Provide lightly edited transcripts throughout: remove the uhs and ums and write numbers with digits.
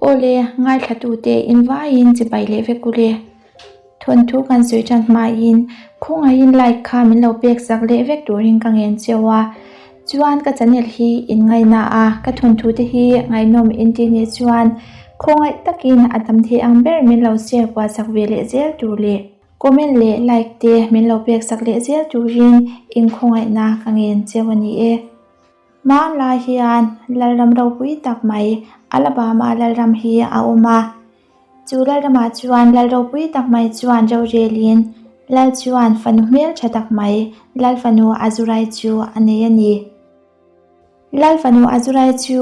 Awle, ngaithlatute invaiin chibai leh vek ule. Thawnthu kan sawi tan hmain khawngaihin like kha min lo pek sak leh vek turin ka ngen cheu a. Chuan ka channel hi in ngaihna a, ka thawnthu te hi ngaihnawm in tih nih chuan khawngaih takin a tam thei ang ber min lo share kual sak ve leh zel tur leh comment leh like te min lo pek sak leh zel turin in khawngaihna ka ngen cheu a ni e. Hmanlai hian Lalram ropui tak mai Alabama Lalram hi a awm a. Chu Lalramah chuan Lal ropui tak mai chuan rorelin Lal chuan fanu hmel tha tak mai Lal fanu Azurai chu a nei a ni. Lal fanu Azurai chu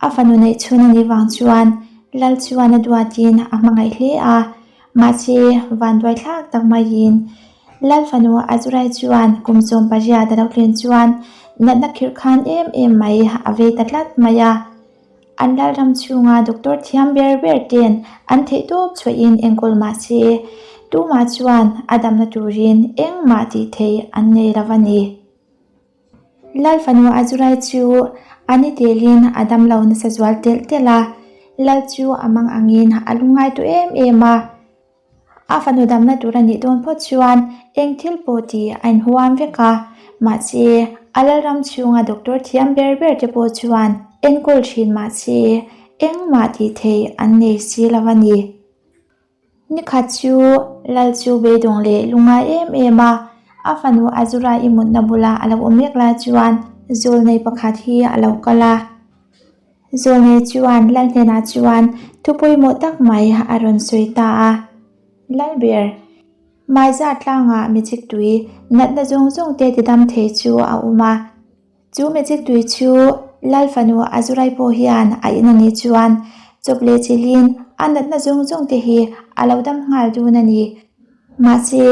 a fanu neih chhun a nih vang chuan Lal chuan a duatin a hmangaih hle a. Mahse, vanduaithlak tak maiin Lal fanu Azurai chuan kum 18 a lo tlen chuan natna khirh khan em em mai a vei ta tlat mai a. An lalram chhunga doctor thiam ber ber ten an theihtawp chhuahin enkawl mahse, tumah chuan a damna turin engmah tih theih an nei lo a ni. Lal fanu Azurai chu a ni telin a damlo nasa zual telh telh a, Lal chu a mang angin a lungngai tawh em em a. A fanu damna tur a nih dawn phawt chuan eng thil pawh tih a inhuam vek a, mahse a lalram chhunga doctor thiam ber ber te pawh chuan enkawl thin mahse engmah tih theih an nei si lo a ni. Nikhat chu Lal chu beidawng leh lungngai em em a, a fanu Azura i mutna bula a lo awm mek lai chuan zawlnei pakhat hi a lo kal a. Zawlnei chuan Lal hnenah chuan thu pawimawh tak mai a rawn sawi ta a. Lalber, Maiza tlangah magic tui natna zawng zawng te tidam thei chu a awm a. Chu magic tui chu Lal fanu Azurai pawh hian a in a nih chuan chawp leh chilhin a natna zawng zawng te hi a lo dam nghal dun a ni. Mahse,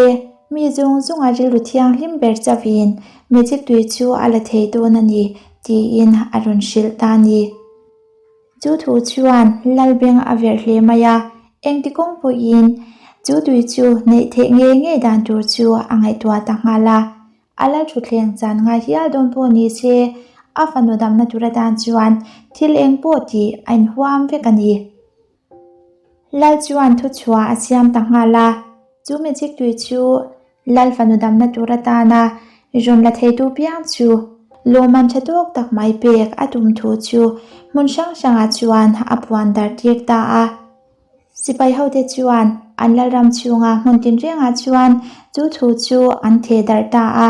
mi zawng zawnga rilru thianghlim ber chauhin magic tui chu a la thei dawn a ni tiin a rawn hrilh ta a ni. Chu thu chuan Lalbeng a verh hle mai a, engti kawng pawhin chu tui chu neih theih ngei ngei dan tur chu a ngaihtuah ta nghal a. A la thutthleng chan ngai hial dawn pawh ni se, a fanu damna tur atan chuan thil eng pawh tih a inhuam vek a ni. Lal chuan thuchhuah a siam ta nghal a, chu magic tui chu Lal fanu damna tur atana rawn la theitu piang chu lawmman tha tawk tak mai pek a tum thu chu hmun hrang hrangah chuan a puan darh tir ta a. Sipai hote chuan an lalram chhunga hmun tinrengah chuan chu thu chu an theh darh ta a.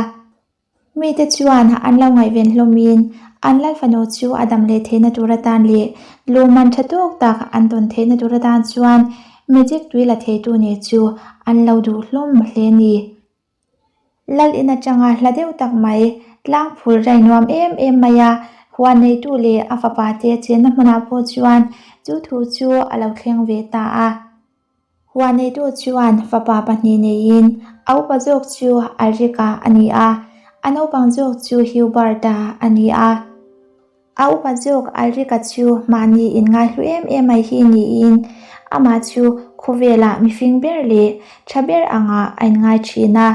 Mite chuan an lo ngaihven hlawmin an lal fanu chu a dam leh theihna tur atan leh lawmman tha tawk tak an tawn theihna tur atan chuan magic tui la theitu nih chu an lo duh hlawm hle ni. Lal in atanga hla deuh tak mai tlang phul rai nuam em em mai a, huan neitu leh a fapa te chenna hmunah pawh chuan chu thu chu a lo thleng ve ta a. Huan neitu chuan fapa pahnih neiin a upa zawk chu Alrika a ni a, a naupang zawk chu Hubert-a a ni a. A upa zawk Alrika chu mahni inngaihlu em em mai hi niin amah chu khawvelah mifing ber leh tha ber angah a inngai thin a.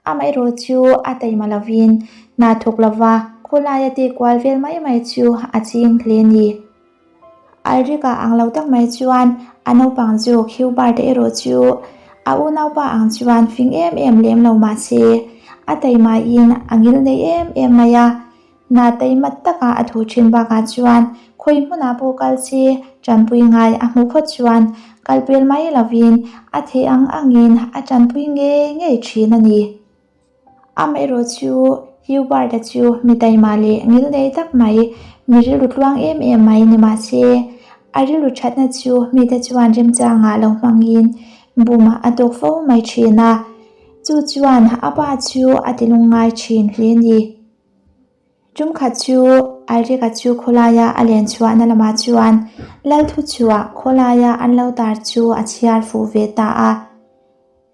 Amaherawh chu a taima lovin hna thawk lova khawlaia tih kual vel mai mai chu a ching hle a ni. Alrika ang lo tak mai chuan a naupang zawk Hubert erawh chu a unaupa ang chuan fing em em lem lo mahse a taimain a ngil nei em em mai a. Hna taimat taka a thu thin bakah chuan khawi hmunah pawh kal se tanpui ngai a hmuh phawt chuan kal pel mai lovin a theih ang angin a tanpui ngei ngei thin a ni. Amaherawh chu Hubert-a chu mi taima leh ngil nei tak mai, mi rilru tluang em em mai ni mah se, a rilru thatna chu mite chuan remchangah lo hmangin bum a tawk fo mai thin a. Chu chuan a pa chu a ti lungngai thin hle a ni. Tumkhat chu Alrika chu khawlaia a len chhuahna lamah chuan Lal thuchhuah khawlaia an lo tar chu a chhiar fuh ve ta a.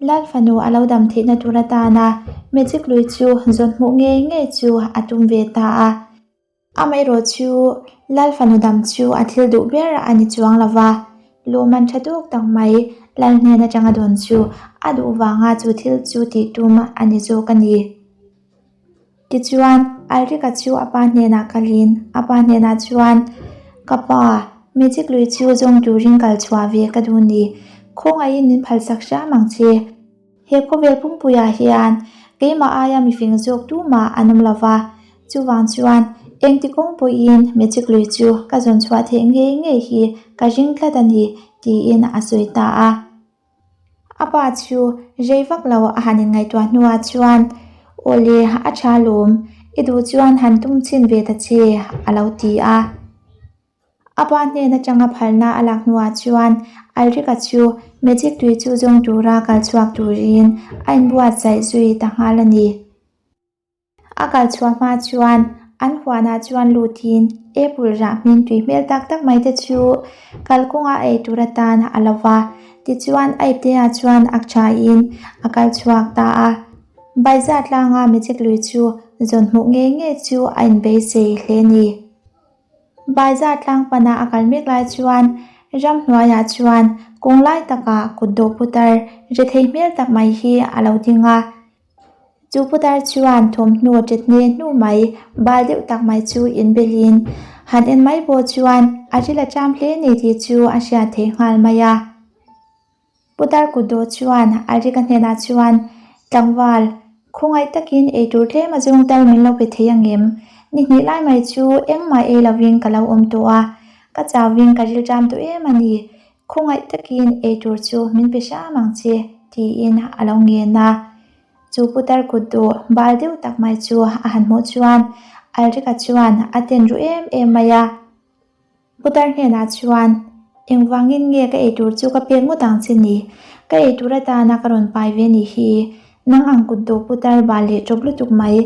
Lal fanu a lo dam theihna tur atana magic lui chu zawn hmuh ngei ngei chu a tum ve ta a. Amaherawh chu Lal fanu dam chu a thil duh ber a ni chuang lo va, lawmman tha tawk tak mai Lal hnen atanga dawn chu a duh vanga chu thil chu tih tum a ni zawk a ni. Tichuan, Alrika chu a pa hnenah kalin a pa hnenah chuan, Ka pa, Magic lui chu zawng turin kal chhuah ve ka duh ni. Khawngaihin min phalsak hram ang che. He khawvel pumpuiah hian keimah aia mifing zawk tumah an awm lo va, chuvang chuan engti kawng pawhin magic lui chu ka zawn chhuah theih ngei ngei hi ka ring tlat a ni, tiin a sawi ta a. A pa chu rei vak lo a han inngaihtuah hnuah chuan, Awle, a tha lawm, i duh chuan han tum chhin ve ta che, a lo ti a. A pa hnen atanga phalna a lak hnuah chuan Alrika chu Magic tui chu zawng tura kal chhuak turin a inbuatsaih zui ta nghal a ni. A kal chhuah hma chuan an huanah chuan lutin apple rah hmin tui hmel tak tak mai te chu kalkawnga ei tur atan a lo va. Tichuan a ipteah chuan ak thain a kal chhuak ta a. Baiza tlanga Magic lui chu zawn hmuh ngei ngei chu a inbeisei hle a ni. Baiza tlang pana a kal mek lai chuan ramhnuaiah chuan kawng lai takah kut dawh putar rethei hmel tak mai hi a lo ding a. Chu putar chuan thawmhnaw ṭet hne hnu mai bal deuh tak mai chu inbelin han en mai pawh chuan a ril a ṭam hle ni tih chu a hriat theih nghal mai a. Putar kut dawh chuan Alrika hnenah chuan, Tlangval, khawngaih takin eitur tlem a zawng tal min lo pe thei angem? Ni hnih lai mai chu engmah ei lovin ka lo awm tawh a, ka chauvin ka rilṭam tawh em a ni. Khawngaih takin eitur chu min pe hram ang che, tiin a lo ngen a. Chu putar kut dawh bal deuh tak mai chu a han hmuh chuan Alrika chuan a ten ru em em mai a. Putar hnenah chuan, Engvangin nge ka eitur chu ka pek ngawt ang che ni? Ka eitur atana ka rawn pai ve ni hi. Nang ang kut dawh putar bal leh ṭawp lutuk mai.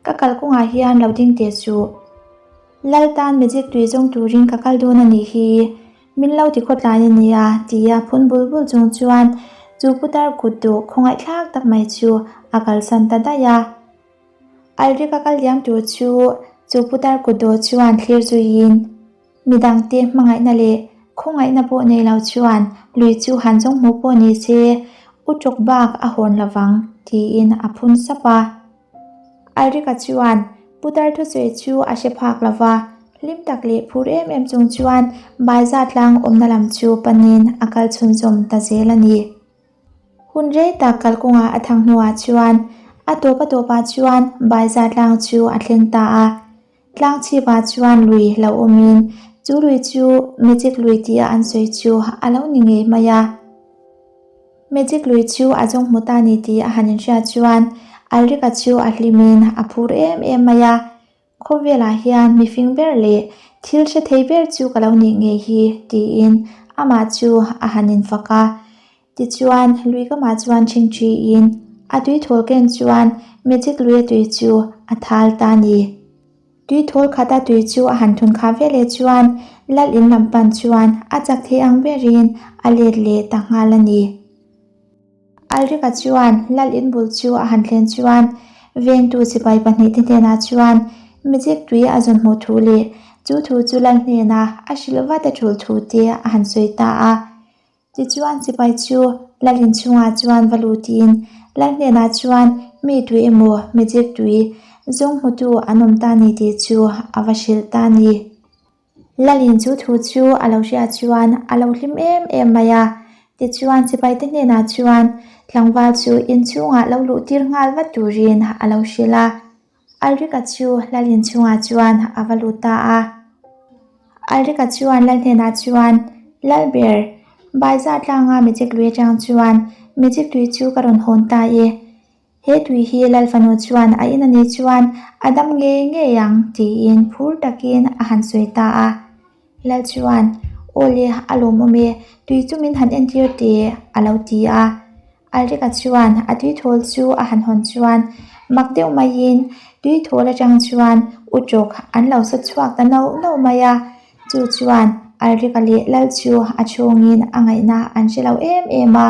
Ka kalkawngah hian lo ding teh suh. Lal tan magic tui zawng turin ka kal dawn a nih hi. Min lo ti khawtlai a nia, tia phun bul bul chung chuan chu putar kut dawh khawngaihthlak tak mai chu a kalsan ta daih a. Alrika kal liam tur chu chu putar kut dawh chuan thlir zuiin midangte hmangaihna leh khawngaihna pawh nei lo chuan lui chu han zawng hmu pawh ni se u tawk bak a hawn lovang tiin a phun sap a. Alrika chuan putar thusawi chu a hre phak lo va, hlim tak leh phur em em chung chuan Baiza tlang awmna lam chu panin a kal chhunzawm ta zel a ni. Hun rei tak kalkawngah a thang hnuah chuan a tawp a tawpah chuan Baiza tlang chu a thleng ta a. Tlang chhipah chuan lui lo awmin chu lui chu Magic lui tia an sawi chu a lo ni ngei mai a. Magic lui chu a zawng hmu ta ni tih a han inhriat chuan Alrika chu a hlimin a phur em em mai a. Khawvelah hian mifing ber leh thil hre thei ber chu ka lo nih ngei hi tiin amah chu a han infak a. Tichuan, lui kamah chuan ṭhingṭhiin a tuithawl ken chuan magic lui a tui chu a thal ta a ni. Tuithawl khata tui chu a han thun khah veleh chuan lal in lam pan chuan a chak thei ang berin a let leh ta nghal a ni. Alrika chuan lal in bul chu a han thlen chuan vengtu sipai pahnihte hnenah chuan magic tui a zawn hmuh thu leh chu thu chu lal hnenah a hrilh vat a ṭul thu te a han sawi ta a. Tichuan sipai chu lal inchhungah chuan va lutin lal hnenah chuan mi tui emaw magic tui zawng hmutu an awm ta ni tih chu a va hrilh ta a ni. Lalin chu thu chu a lo hriat chuan a lo hlim em em mai a, tichuan sipaite hnenah chuan tlangval chu inchhungah lo luh tir nghal vat turin a lo hrilh a. Alrika chu Lalin chhungah chuan a va lut ta a. Alrika chuan Lal hnenah chuan, Lalber, Baiza tlanga magic lui atang chuan magic tui chu ka rawn hawn ta e. He tui hi Lal fanu chuan a in a nih chuan a dam ngei ngei ang tiin phur takin a han sawi ta a. Lal chuan, Aw le, a lawmawm e, tui chu min han entir teh a lo ti a. Alrika chuan a tuithawl chu a han hawn chuan mak deuh maiin tuithawl atang chuan utrawk an lo sawt chhuak ta nauh nauh mai a. Chu chuan Alrika leh Lal chu a chhungin a ngaihna an hre lo em em a.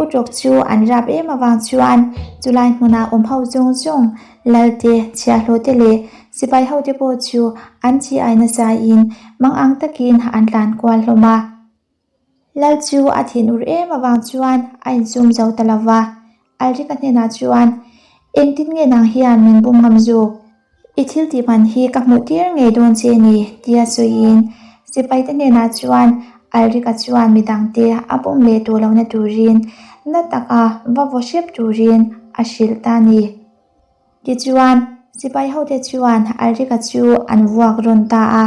Utrawk chu an rap em avang chuan chulai hmuna awm ho zawng zawng Lalte, chhiahhlawh te leh sipai ho te pawh chu an chi ai nasa in mang ang takin an tlan kual hlawm a. Lal chu a thin ur em avang chuan a insum zo ta lo va, Alrika hnenah chuan, Engtin nge nang hian min bum ngam zawk? I thil tih man hi ka hmuh tir ngei dawn che ni, tia sawiin. Sipaite hnenah chuan Alrika chuan midangte a bum leh tawh lohna turin na taka va vaw hrep turin a hrilh ta a ni. Tichuan, sipai hote chuan Alrika chu an vuak rawn ta a.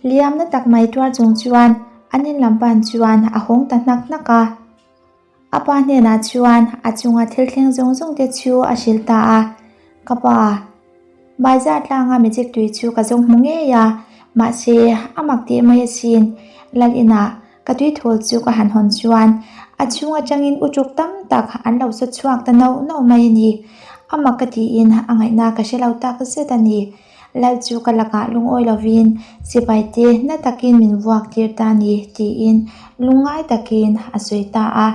Hliamna tak mai tuar chung chuan an in lam pan chuan a hawng ta hnak hnak a. A pa hnenah chuan a chunga thil thleng zawng zawng te chu a hrilh ta a, Ka pa, Baizar tlanga magic tui chu ka zawng hmu ngei a, mahse a mak teh mai asin, Lal inah ka tui thawl chu ka han hawn chuan a chhung atangin uṭuk tam tak an lo sawt chhuak ta nauh nauh mai a ni. A mak ka tiin a ngaihna ka hre lo tak zet a ni. Lal chu ka lakah lungawi lovin sipaite na takin min vuak tir ta a ni tiin lungngai takin a sawi ta a.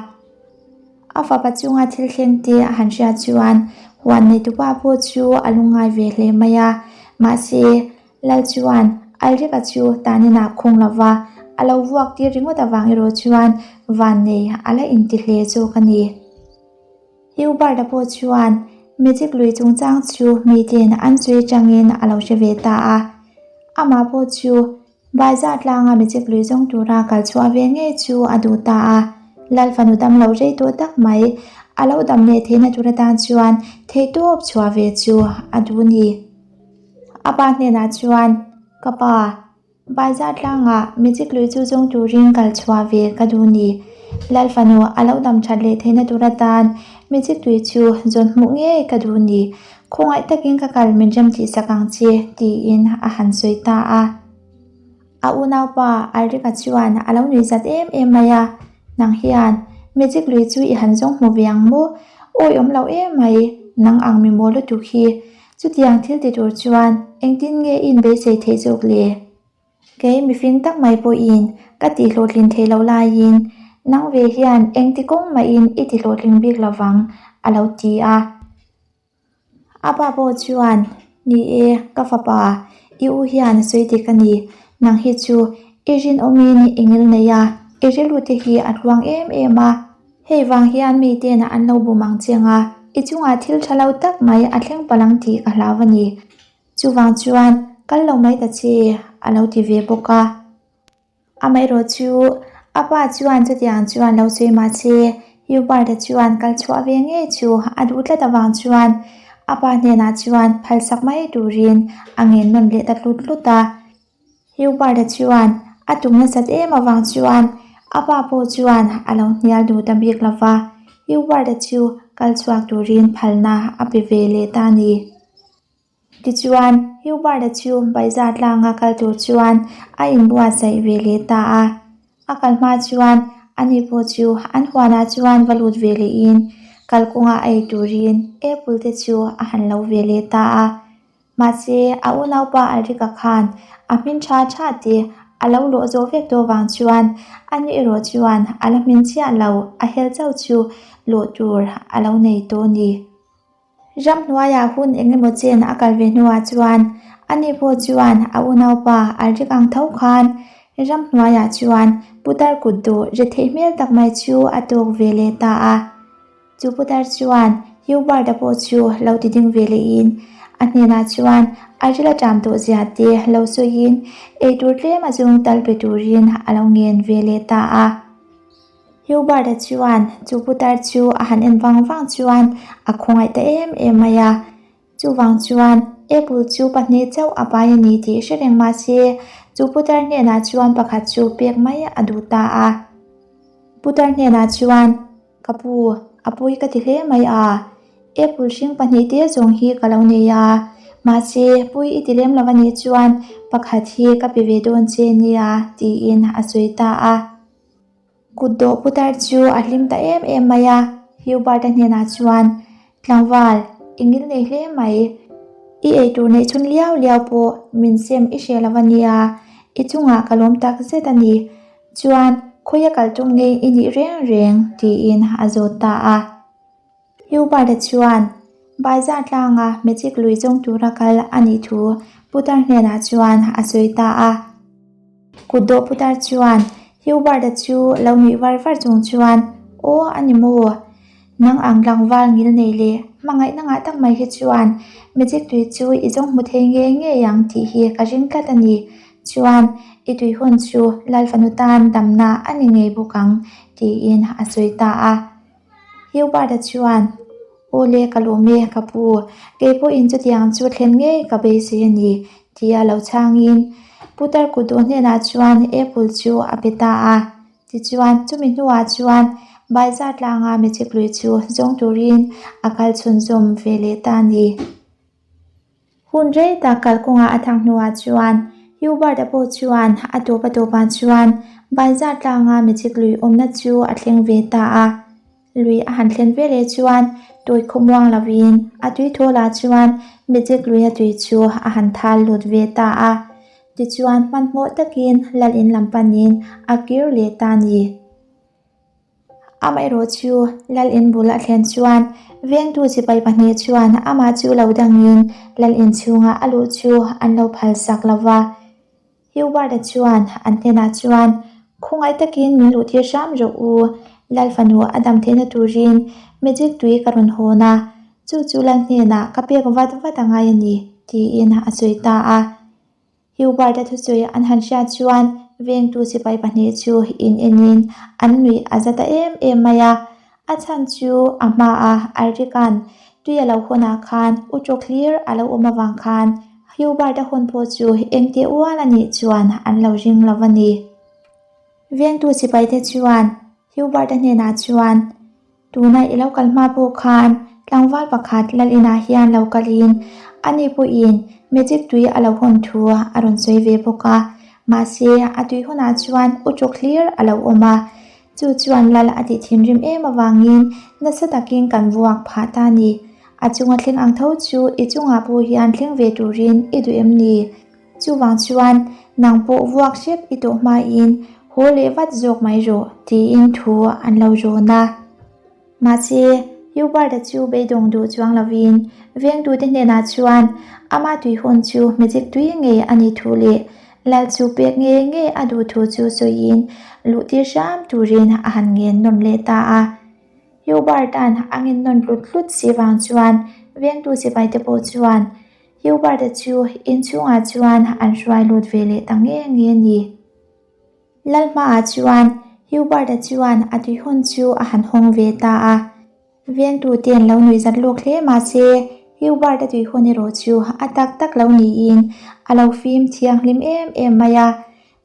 A fapa chunga thil thleng te a han hriat chuan huan neitupa pawh chu a lungngai ve hle mai a. Mahse, Lal chuan Alrika chu taninah khung lova a lo vuak tir ringawt avang erawh chuan vannei a la inti hle zawk a ni. Hubert-a pawh chuan Magic lui chungchang chu miten an sawi atangin a lo hre ve ta a. Amah pawh chu Baizar tlanga Magic lui zawng tura kal chhuah ve ngei chu a duh ta a. Lal fanu dam lo rei tawh tak mai, a lo dam leh theihna tur atan chuan theihtawp chhuah ve chu a duh ni. A pa hnenah chuan, Ka pa, Baizar tlangah magic lui chu zawng turin kal chhuah ve ka duh ni. Lal fanu a lo dam that leh theihna tur atan magic tui chu zawn hmuh ngei ka duh ni. Khawngaih takin ka kal min rem tih sak ang che, tiin a han sawi ta a. A unaupa Alrika chuan a lo nuih zat em em mai a, Nang hian magic lui chu i han zawng hmu ve ang maw? Awi awm lo em mai, nang ang mi maw lutuk hi. Chutiang thil ti tur chuan engtin nge i inbeisei theih zawk le? Kei mifing tak mai pawhin ka tihhlawhtlin theih loh laiin nang ve hian engti kawng mahin i tihlawhtling bik lovang a lo ti a. A pa pawh chuan, Ni e, ka fapa, i u hian a sawi dik a ni. Nang hi chu i rinawmin i ngil nei a, i rilru te hi a tluang em em a. Hei vang hian miten an lo bum ang che anga i chungah thil tha lo tak mai a thleng palh ang tih ka hlau a ni. Chuvang chuan kal lo mai ta che a lo ti ve bawk a. Amaherawh chu a pa chuan chutiang chuan lo sawi mah se Hubert-a chuan kal chhuah ve ngei chu a duh tlat avang chuan a pa hnenah chuan phalsak mai turin a ngen nawn leh ta tlut tlut a. Hubert-a chuan a tum nasat em avang chuan a pa pawh chuan a lo hnial duh ta bik lo va, Hubert-a chu kal chhuak turin phalna a pe ve leh ta a ni. Tichuan, Hubert-a chu Baizar tlanga kal tur chuan a inbuatsaih ve leh ta a. A kal hma chuan ani pawh chu an huanah chuan va lut ve lehin kalkawngah a ei turin apple te chu a han lo ve leh ta a. Mahse, a unaupa Alrika khan a hmin tha tha te a lo lawh zawh vek tawh vang chuan ani erawh chuan a la hmin chiah lo, a hel chauh chu lawh tur a lo nei tawh a ni. Ramhnuaiah hun eng emaw chen a kal ve hnuah chuan ani pawh chuan a unaupa Alrik ang tho khan ramhnuaiah chuan putar kut duh ri theih hmel tak mai chu a tawk ve leh ta a. Chu putar chuan Hubert-a pawh chu lo ti ding ve lehin a hnenah chuan a ril a ṭam tawh zia te lo sawiin eitur tlem a zung tal pe turin a lo ngen ve leh ta a. Hubert-a chuan chu putar chu a han en vang vang chuan a khawngaih ta em em mai a. Chuvang chuan apple chu pahnih chauh a pai a ni tih hre reng mah se chu putar hnenah chuan pakhat chu pek mai a duh ta a. Putar hnenah chuan. Ka pu, a pui ka ti hle mai a, apple hring pahnihte zawng hi ka lo nei a, mahse pui i ti lem lo a nih chuan pakhat hi ka pe ve dawn che nia tiin a sawi ta a. Kut dawh putar chu a hlim ta em em mai a, Hubert-a hnenah chuan, Tlangval, i ngil nei hle mai, i eitur neih chhun liau liau pawh min sem i hre lo a nia, i chungah ka lawm tak zet a ni. Chuan, Khawia kal tum ngei i nih reng reng? tiin a zawt ta a. Hubert-a chuan Baizar tlanga magic lui zawng tura kal a nih thu putar hnenah chuan a sawi ta a. Kut dawh putar chuan Hubert-a chu lo nuih var var chung chuan, Aw, a ni maw? Nang ang tlangval ngil nei leh hmangaihna ngah tak mai hi chuan magic tui chu i zawng hmu thei ngei ngei ang tih hi ka ring tlat a ni. Chuan, i tui hun chu Lal fanu tan damna a ni ngei bawk ang, tiin a sawi ta a. Hubert-a chuan, Aw le, ka lawm e, ka pu. Kei pawhin chutiang chu thlen ngei ka beisei a ni, tia lo chhangin Putar kutdawh hnenah chuan apple chu a pe ta a. Tichuan, chumi hnuah chuan Baiza tlanga magic lui chu zawng turin a kal chhunzawm ve leh ta a ni. Hun rei tak kalkawngah a thang hnuah chuan Hubert-a pawh chuan a tawp a tawpah chuan Baiza tlanga magic lui awmna chu a thleng ve ta a. Lui a han thlen ve leh chuan tawi khawmuang lovin a tui thawlah chuan magic luia tui chu a han thal lut ve ta a. Tichuan hmanhmawh takin lal in lam panin a kir leh ta a ni. Amaherawh chu lal in bul a thlen chuan vengtu sipai pahnih chuan amah chu lo dangin lal in chhunga a luh chu an lo phalsak lo va. Hubert-a chuan an hnenah chuan, Khawngaih takin min luh tir hram rawh u, lal fanu a dam theihna turin magic tui ka rawn hawn a, chu chu lal hnenah ka pek vat vat a ngai a ni, tiin a sawi ta a. Hubert-a thusawi an han hriat chuan vengtu sipai pahnih chu in enin an nuih a za ta em em mai a, a chhan chu a hmaah Alric-a'n tui a lo hawnah khan u tawk hlir a lo awm avang khan Hubert-a hawn pawh chu engteh ual a nih chuan an lo ring lo a ni. Vengtu sipaite chuan Hubert-a hnenah chuan, Tuna i lo kal hma pawh khan tlangval pakhat lal inah hian lo kalin ani pawhin magic tui a lo hawn thu a rawn sawi ve bawk a, mahse a tui hunah chuan u tawk hlir a lo awm a, chu chuan lal a tih thinrim em avangin nasa takin kan vuak phah ta a ni. A chunga thleng ang tho chu i chungah pawh hian thleng ve turin i duh em ni? Chuvang chuan nang pawh vuak hrep i tawh hmain haw leh vat zawk mai rawh tiin thu an lo rawn a. Mahse, Hubert-a chu beidawng duh chuang lovin vengtute hnenah chuan ama tuihawn chu magic tui ngei a nih thu leh lal chu pek ngei ngei a duh thu chu sawiin luh tir hram turin a han ngen nawn leh ta a. Hubert-a'n a ngen nawn tlut tlut si vang chuan vengtu sipaite pawh chuan Hubert-a chu inchhungah chuan an hruai lut ve leh ta nge nge a ni. Lalhmaah chuan Hubert-a chuan a tuihawn chu a han hawng ve ta a. Vengtute an lo nuih zat lawk hle mahse Hubert-a tuihawn erawh chu a tak tak lo niin a lo fim thianghlim em em mai a.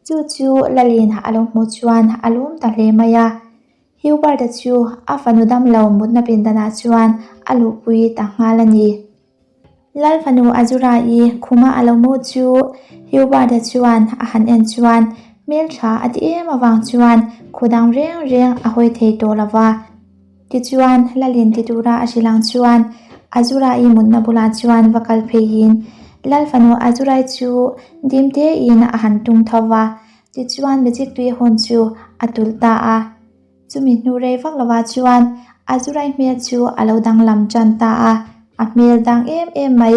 Chu chu Lalin a lo hmuh chuan a lawm ta hle mai a. Hubert-a chu a fanu damlo mutna pindanah chuan a luhpui ta nghal a ni. Lal fanu Azura-i khuma a lo mu chu Hubert-a chuan a han en chuan hmeltha a ti em avang chuan khaw dang reng reng a hawi thei tawh lo va. Tichuan, Lalin ti tura a hrilh ang chuan Azura-i mutna bulah chuan va kal pheiin Lal fanu Azura-i chu dim tein a han tung tho va, tichuan magic tui hawn chu a tulh ta a. Chumi hnu rei vak lovah chuan Azurai hmel chu a lo danglam tan ta a, a hmel dang em em mai,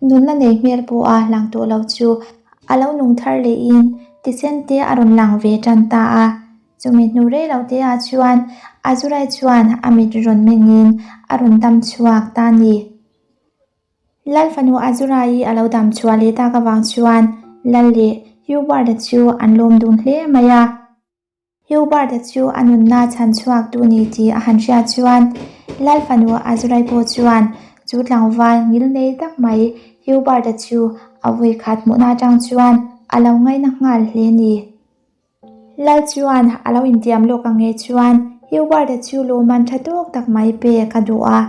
nunna nei hmel pawha lang tawh lo chu a lo nung thar lehin tisen te a rawn lang ve tan ta a. Chumi hnu rei lo te ah chuan Azurai chuan a mit rawn mengin a rawn dam chhuak ta a ni. Lal fanu Azurai a lo dam chhuah leh tak avang chuan Lal leh Hubert-a chu an lawm dun hle mai a. Hubert-a chu a nunna chhan chhuak tu ni tih a han hriat chuan Lal fanu Azurai pawh chuan chu tlangval ngil nei tak mai Hubert-a chu a vui khat hmuhna atang chuan a lo ngaina nghal hle ni. Lal chuan a lo intiam lawk ang nge chuan Hubert-a chu lawmman tha tawk tak mai pek a duh a.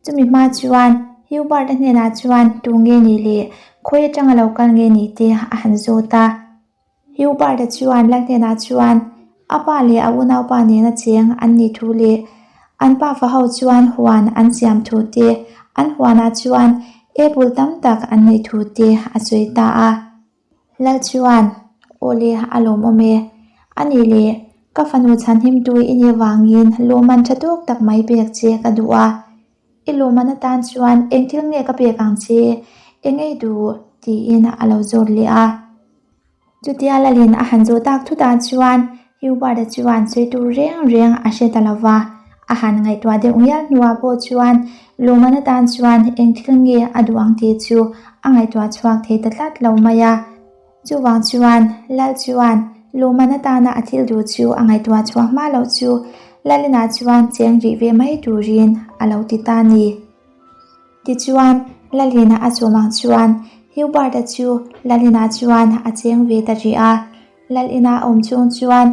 Chumi hma chuan Hubert-a hnenah chuan tu nge ni leh khawi atanga lo kal nge ni te a han zawt a. Hubert-a chuan Lal hnenah chuan a pa leh a unaupa nena cheng an nih thu leh an pafa ho chuan huan an siam thu te, an huanah chuan apple tam tak an neih thu te a sawi ta a. Lal chuan, Aw le, a lawmawm e. A nih leh, ka fanu chhanhimtu i nih vangin lawmman tha tawk tak mai pek che ka duh a. I lawmman atan chuan eng thil nge ka pek ang che? Eng ei duh? tiin a lo zawt leh a. Chutia Lalin a han zawh tak thutah chuan Hubert-a chuan sawi tur reng reng a hre ta lo va. A han ngaihtuah deuh ngial hnuah pawh chuan lawmman atan chuan eng thil nge a duh ang tih chu a ngaihtuah chhuak thei ta tlat lo mai a. Chuvang chuan Lal chuan Luman atana a thil duh chu a ngaihtuah chhuah hma loh chu Lalina chuan cheng rih ve mai turin a lo ti ta a ni. Tichuan, Lalina a chawm ang chuan Hubert-a chu Lalina chuan a cheng ve ta rih a. Lalina a awm chung chuan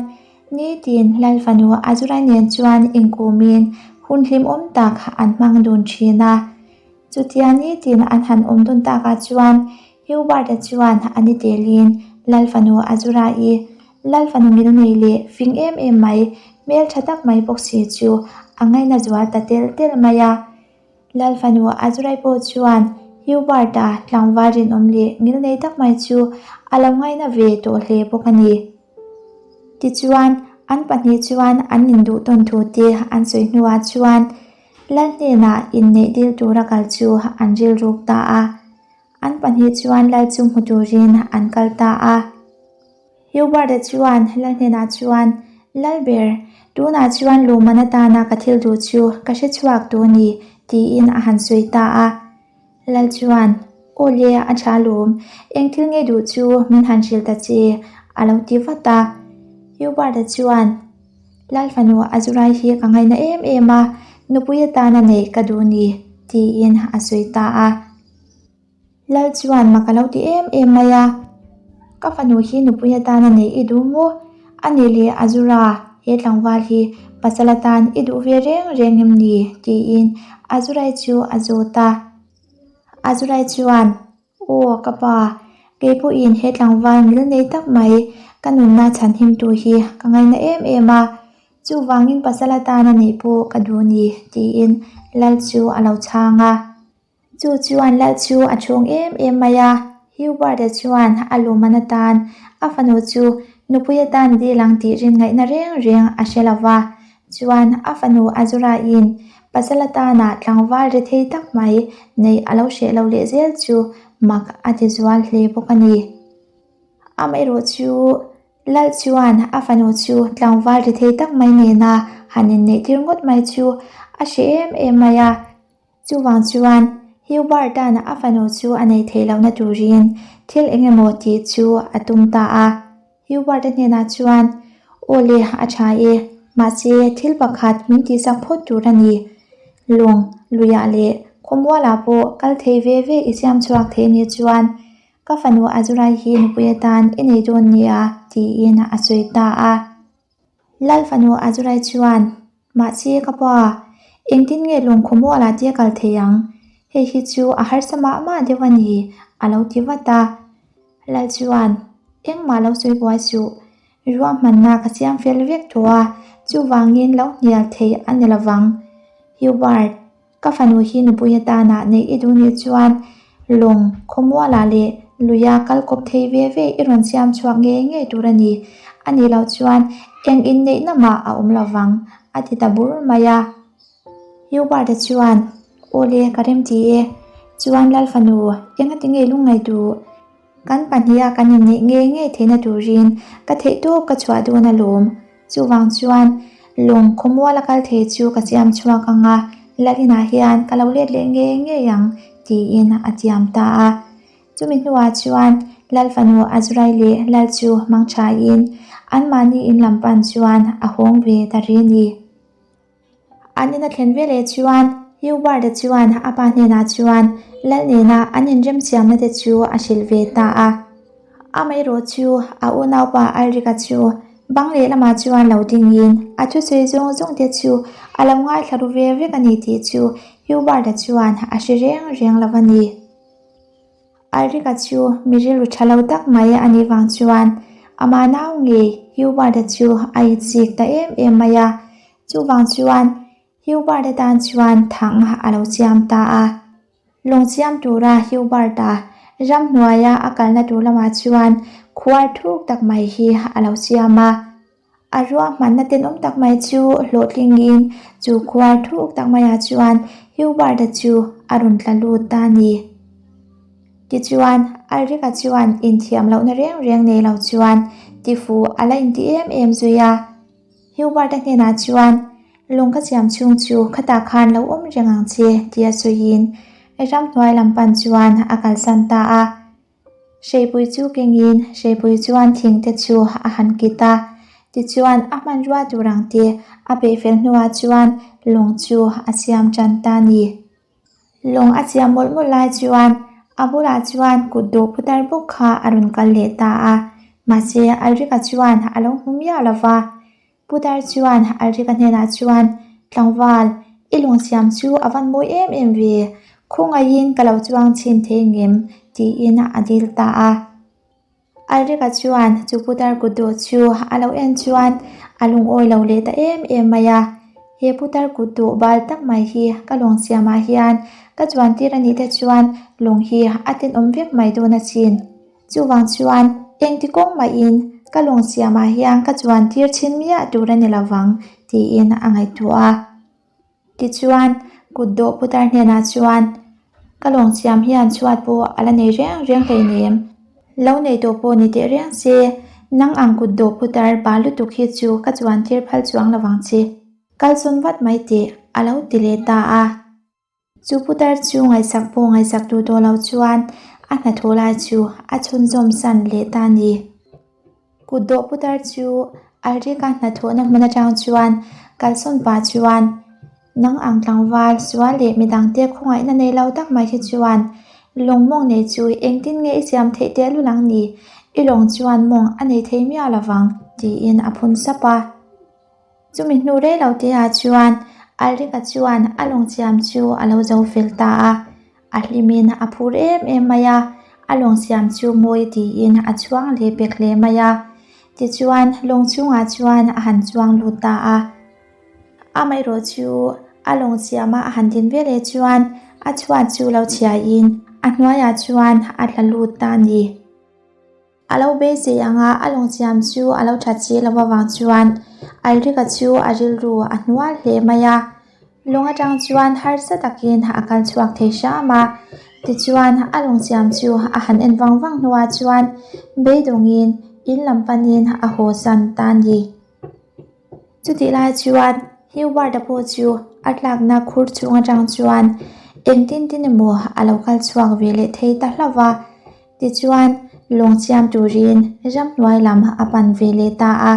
nitin Lal fanu Azurai nen chuan inkumin hun hlimawm tak an hmang dun thin a. Chutia nitin an han awm dun takah chuan Hubert-a chuan a ni telin Lal fanu Azurai, Lal fanu ngilnei leh fing em em mai, hmeltha tak mai bawk si chu a ngaina zual ta telh telh mai a. Lal fanu Azurai pawh chuan Hubert-a tlangval rinawm leh ngilnei tak mai chu a lo ngaina ve tawh hle bawk a ni. Tichuan, an pahnih chuan an induh tawn thu te an sawi hnuah chuan Lal hnenah inneih dil tura kal chu an rilruk ta a. An pahnih chuan Lal chu hmu turin an kal ta a. Hubert-a chuan Lal hnenah chuan, Lalber, tunah chuan luhman atana ka thil duh chu ka hre chhuak tawh a ni, tiin a han sawi ta a. Lal chuan, Aw le, a tha lawm, eng thil nge duh chu min han hrilh ta che, a lo ti vat a. Hubert-a chuan, Lal fanu Azurai hi ka ngaina em em a, nupui atana neih ka duh ni, tiin a sawi ta a. Lal chuan mak a lo ti em em mai a, Ka fanu hi nupui atana neih i duh maw? A nih leh Azura, he tlangval hi pasal atan i duh ve reng reng em ni? tiin Azurai chu a zawt a. Azurai chuan, Aw ka pa, kei pawhin he tlangval ngil nei tak mai ka nunna chhanhimtu hi ka ngaina em em a, chuvangin pasal atana neih pawh ka duh ni, tiin Lal chu a lo chhang a. Chu chuan Lal chu a chhung em em mai a, Hubert-a chuan a luhman atan a fanu chu nupui atan dil ang tih rin ngaihna reng reng a hre lo va, chuan a fanu Azura-in pasal atana tlangval ri thei tak mai neih a lo hreh lo leh zel chu mak a ti zual hle bawk a ni. Amaherawh chu Lal chuan a fanu chu tlangval ri thei tak mai nena han inneih tir ngawt mai chu a hreh em em mai a. Chuvang chuan Hubert-a'n a fanu chu a neih theih lohna turin thil eng emaw tih chu a tum ta a. Hubert-a hnenah chuan, Aw le, a tha e, mahse thil pakhat min tihsak phawt tur a ni. Lung, luiah leh khawmualah pawh kal thei ve ve i siam chhuak thei nih chuan ka fanu Azurai hi nupui atan i nei dawn nia, tiin a sawi ta a. Lal fanu Azurai chuan, Mahse ka pa, engtin nge lungkhaw mualah te a kal thei ang? Hei hi chu a harsa mah mah deuh a ni, a lo ti vat a. Lal chuan, Engmah lo sawi buai suh, ruahmanna ka siam fel vek tawh a, chuvangin lo hnial thei a ni lovang. Hubert. Ka fanu hi nupui atana neih i duh nih chuan lawng khawmualah leh luia kal kawp thei ve ve i rawn siam chhuak ngei ngei tur a ni. A nih loh chuan eng inneihna mah a awm lo vang, a ti ta bur mai a. Hubert-a chuan, Aw le, ka remti e. Chuan Lal fanu, engati nge lungngaih duh? Kan pahniha kan inneih ngei ngei theihna turin ka theihtawp ka chhuah dawn alawm. Chuvang chuan lawng khawmual a kal thei chu ka siam chhuak ang a, Lalinah hian ka lo let leh ngei ngei ang tiin a tiam ta a. Chumi hnuah chuan Lal fanu Azurai leh Lal chu hmang thain anmahni in lam pan chuan a hawng ve ta ri a ni. An in a thlen veleh chuan Hubert-a chuan a pa hnenah chuan Lal nena an inremsiamna te chu a hrilh ve ta a. Amaherawh chu a unaupa Alric-a chu bang lehlamah chuan lo dingin a thusawi zawng zawng te chu a lo ngaithla ru ve vek a ni tih chu Hubert-a chuan a hre reng reng lo a ni. Alric-a chu mi rilru tha lo tak mai a nih vang chuan amah nau ngei Hubert-a chu a inchik ta em em mai a, chuvang chuan Hubert-a tan chuan thang a lo chiam ta a. Lawng chiam tura Hubert-a ramhnuaia a kalna tur lamah chuan khuar thuk tak mai hi a lo siam a. A ruahmanna tenawm tak mai chu hlawhtlingin chu khuar thuk tak maiah chuan Hubert-a chu a rawn tla lut ta a ni. Tichuan, Alric-a chuan inthiam lohna reng reng nei lo chuan tifuh a la inti em em zui a. Hubert-a hnenah chuan, Lung ka siam chhung chu khatah khan lo awm reng ang che, tia sawiin ramhnuai lam pan chuan a kalsan ta a. Hreipui chu kengin hreipui chuan thing te chu a han kit a, tichuan a hmanrua tur ang te a peih fel hnuah chuan lawng chu a siam tan ta a ni. Lawng a siam mawlh mawlh lai chuan a bulah chuan kut dawh putar bawk kha a rawn kal leh ta a, mahse Alrika chuan a lo hmu miah lo va. Putar chuan Alrika hnenah chuan, Tlangval, i lawng siam chu a van mawi em em ve, khawngaihin ka lo chuang chhin thei ngem? tiin a dil ta a. Alrika chuan chu putar kut dawh chu a lo en chuan a lungawi lo leh ta em em mai a, He putar kut dawh bal tak mai hi ka lawng siamah hian ka chuan tir a nih te chuan lawng hi a tenawm vek mai dawn asin. Chuvang chuan engti kawng mahin ka lawng siamah hian ka chuan tir chhin miah tur a ni lovang tiin a ngaihtuah a. Tichuan, kut dawh putar hnenah chuan, Ka lawng siam hian chhuat pawh a la nei reng reng hleinem. Lo nei tawh pawh ni teh reng se, nang ang kut dawh putar ba lutuk hi chu ka chuan tir phal chuang lovang che. Kalsawn vat mai teh, a lo ti leh ta a. Chu putar chu ngaihsak pawh ngaihsak duh tawh lo chuan a hnathawh lai chu a chhunzawm san leh ta a ni. Kut dawh putar chu Alrika hnathawhna hmun atang chuan kalsawn pah chuan nang ang tlangval sual leh midangte khawngaihna nei lo tak mai hi chuan lawng mawng nei chu engtin nge i siam theih tehlul ang ni? I lawng chuan mawng a nei thei miah lovang tiin a phun sap a. Chumi hnu rei lo te ah chuan Alrika chuan a lawng siam chu a lo zo fel ta a, a hlimin a phur em em mai a, a lawng siam chu mawi tiin a chhuang leh pek hle mai a. Tichuan lawng chhungah chuan a han chuang lut ta a. Amaherawh chu a lawng siama a han din veleh chuan a chhuat chu lo chhiaiin a hnuaiah chuan a tla lut ta a ni. A lo beisei anga a lawng siam chu a lo that si lo avang chuan Alrika chu a rilru a hnual hle mai a. Lawng atang chuan harsa takin a kal chhuak thei hram a. Tichuan a lawng siam chu a han en vang vang hnuah chuan beidawngin in lam panin a haw san ta a ni. Chutih lai chuan Hubert-a pawh chu a tlakna khur chhung atang chuan engtin tin emaw a lo kal chhuak ve leh thei ta hlauh va. Tichuan, lawng siam turin ramhnuai lam a pan ve leh ta a.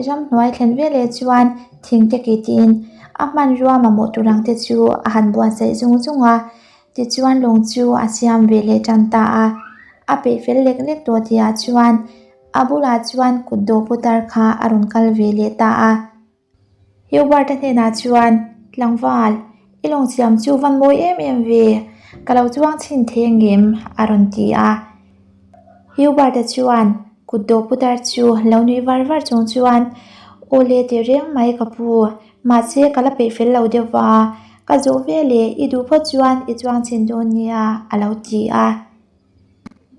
Ramhnuai thlen ve leh chuan thingte kitin a hmanrua mamawh tur ang te chu a han buatsaih zung zung a. Tichuan lawng chu a siam ve leh tan ta a. A peih fel lek lek tawh tihah chuan a bulah chuan kut dawh putar kha a rawn kal ve leh ta a. Hubert-a hnenah chuan, Tlangval, i lawng siam chu van mawi em em ve, ka lo chuang chhin thei angem? a rawn ti a. Hubert-a chuan kut dawh putar chu lo nui var var chung chuan, Aw le teh reng mai ka pu, mahse ka la peih fel lo deuh va, ka zawh veleh i duh phawt chuan i chuang chhin dawn nia, a lo ti a.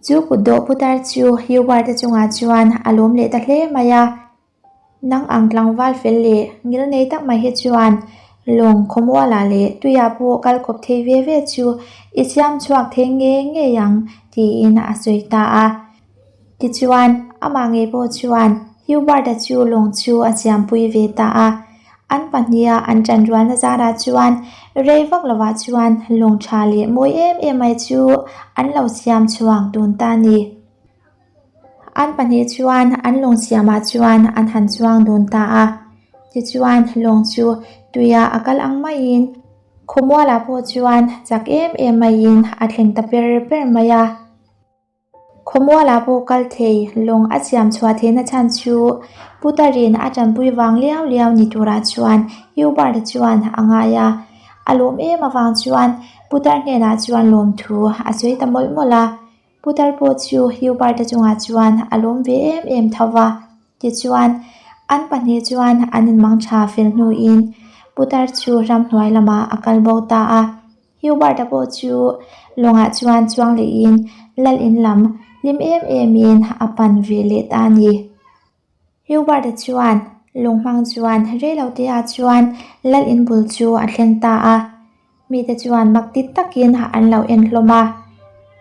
Chu kut dawh putar chu Hubert-a chungah chuan a lawm leh ta hle mai a. Nang ang tlangval fel leh ngil nei tak mai hi chuan lawng khawmualah leh tuiah pawh kal khawp thei ve ve chu i siam chhuak thei ngei ngei ang tiin a sawi ta a. Tichuan, amah ngei pawh chuan Hubert-a chu lawng chu a siampui ve ta a. An pahniha an ṭanrualna zarah chuan rei vak lovah chuan lawng ṭha leh mawi em em mai chu an lo siam chhuak dun ta a ni. An pahnih chuan an lawng siamah chuan an han chuang dun ta a, tichuan lawng chu tuiah a kal ang maiin khawmualah pawh chuan chak em em maiin a thleng ta per per mai a. Khawmualah pawh kal thei lawng a siam chhuah theihna chhan chu Putarin a tanpui vang liau liau ni turah chuan Hubert-a chuan a ngai a, a lawm em avang chuan Putar hnenah chuan lawmthu a sawi ta mawlh mawlh a. Putar pawh chu Hubert-a chungah chuan a lawm ve em em tho va, tichuan an pahnih chuan an inmang tha fel hnuin Putar chu ramhnuai lamah a kal bo ta a. Hubert-a pawh chu lawngah chuan chuang lehin lal in lam hlim em emin a pan ve leh ta a ni. Hubert-a chuan lung hmang chuan reilote-ah chuan lal in bul chu a thleng ta a, mite chuan mak ti takin an lo en hlawm a.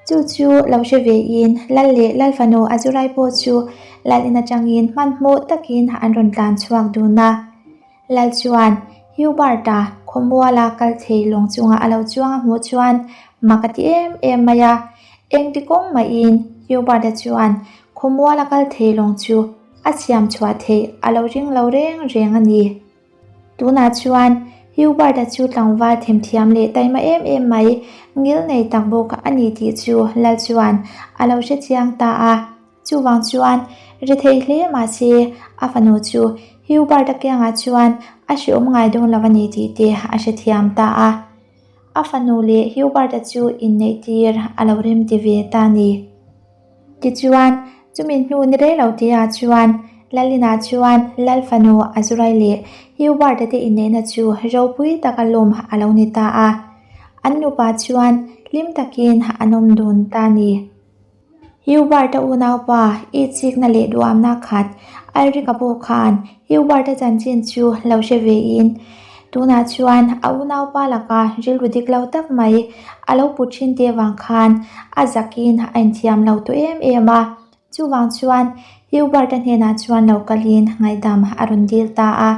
Chu chu lo hre vein lal leh lal fanu a zurai pawh chu lal in atangin hmanhmawh takin an rawn tlan chhuak dun a. Lal chuan Hubert-a khawmuala kal thei lawng chunga a lo chuang a hmuh chuan mak a ti em em mai a, engti kawng mahin. Hubert-a chuan khawmual a kal thei lawng chu a siam chhuah theih a lo ring lo reng reng a ni. Tunah chuan Hubert-a chu tlangval themthiam leh taima em em mai ngil nei tak bawk a ni tih chu Lal chuan a lo hre chiang ta a. Chuvang chuan rethei hle mahse a fanu chu Hubert-a kiangah chuan a hreawm ngai dawn lo a ni tih te a hrethiam ta a. A fanu leh Hubert-a chu inneih tir a lo remti ve ta a ni. Tichuan, chumi hnu ni rei lo tihah chuan Lalina chuan Lal fanu Azurai leh Hubert-a te inneihna chu ropui taka lawm a lo ni ta a. An nupa chuan hlim takin an awm dun ta a ni. Hubert-a unaupa i chikna leh duamna khat Alric-a pawh khan Hubert-a chanchin chu lo hre vein tunah chuan a unaupa laka rilru dik lo tak mai a lo put thin te vang khan a zakin a inthiam lo tawh em em a. Chuvang chuan Hubert-a hnenah chuan lo kalin ngaihdam a rawn dil ta a.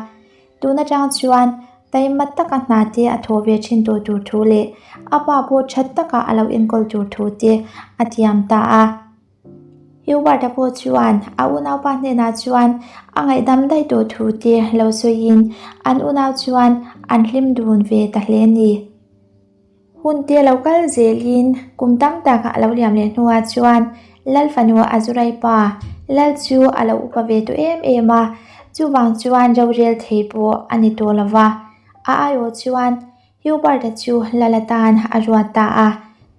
Tun atang chuan taima taka hna te a thawh ve thin tawh tur thu leh a pa pawh that taka a lo enkawl tur thu te a tiam ta a. Hubert-a pawh chuan a unaupa hnenah chuan a ngaihdam daih tawh thu te lo sawiin an unau chuan an hlim dun ve ta hle a ni. Hun te lo kal zelin kum tam tak a lo liam leh hnuah chuan Lal fanu Azurai pa Lal chu a lo upa ve tawh em em a, chuvang chuan rorel thei pawh a ni tawh lo va. A aiawh chuan Hubert-a chu Lal atan a ruat ta a.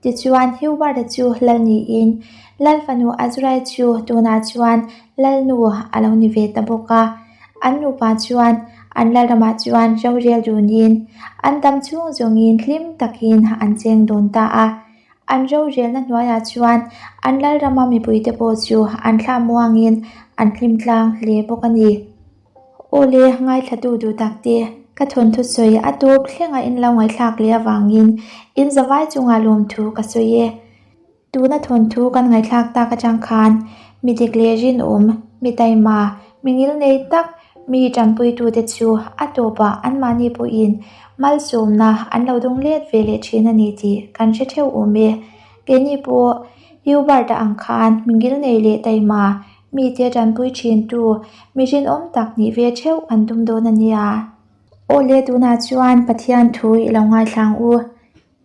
Tichuan Hubert-a chu Lal niin Lal fanu Azurai chu tunah chuan Lalnu a lo ni ve ta bawk a. An nupa chuan an lalramah chuan rorel dunin an dam chhung zawngin hlim takin an cheng dawn ta a. An rorelna hnuaiah chuan an lalrama mipuite pawh chu an thlah muangin an hlim tlang hle bawk a ni. Awle, ngaithlatu duh takte, ka thawnthu sawi a tawp thlenga in lo ngaihthlak leh avangin in zavai chungah lawmthu ka sawi e. Tuna thawnthu kan ngaihthlak tak atang khan mi dik leh rinawm, mi taima, mi ngilnei tak mi tanpuitute chu a tawpah anmahni pawhin malsawmna an lo dawng let ve leh thin a ni tih kan hre theuh awm e. Keini pawh Hubert-a ang khan mi ngilnei leh taima, mite tanpui thintu, mi rinawm tak nih ve theuh kan tum dawn a nia. Awle tunah chuan Pathian thu i lo ngaithlang u.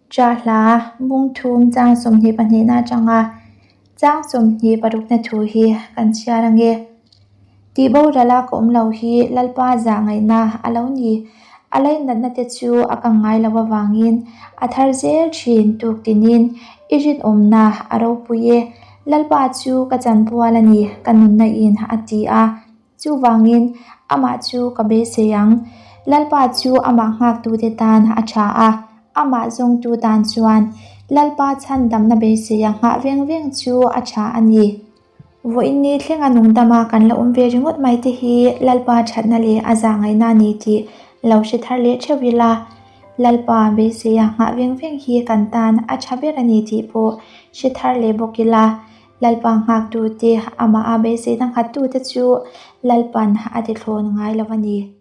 Chahla, Bungthum chang 22 na atanga chang 26 na thu hi kan chhiar ange. Tih boral a ka awm lo hi Lalpa zah ngaihna a lo ni. A lainatna te chu a kang ngai lo avangin a thar zel thin tuk tinin i rinawmna a ropui e. Lalpa chu ka chanpual a ni ka nunna in a ti a. Chuvangin, amah chu ka beisei ang. Lalpa chu amah nghaktute tan a tha a, amah zawngtu tan chuan Lalpa chhandamna beiseia nghah veng veng chu a tha a ni. Vawiin thlenga nungdama kan la awm ve ringawt mai te hi Lalpa thatna leh a zahngaihna a ni tih lo hre thar leh theuh ila, Lalpa beiseia nghah veng veng hi kan tan a tha ber a ni tih pawh hre thar leh bawk ila. Lalpa nghaktute, amaha beiseina nghattute chu Lalpan a ti thlawn ngai lo a ni.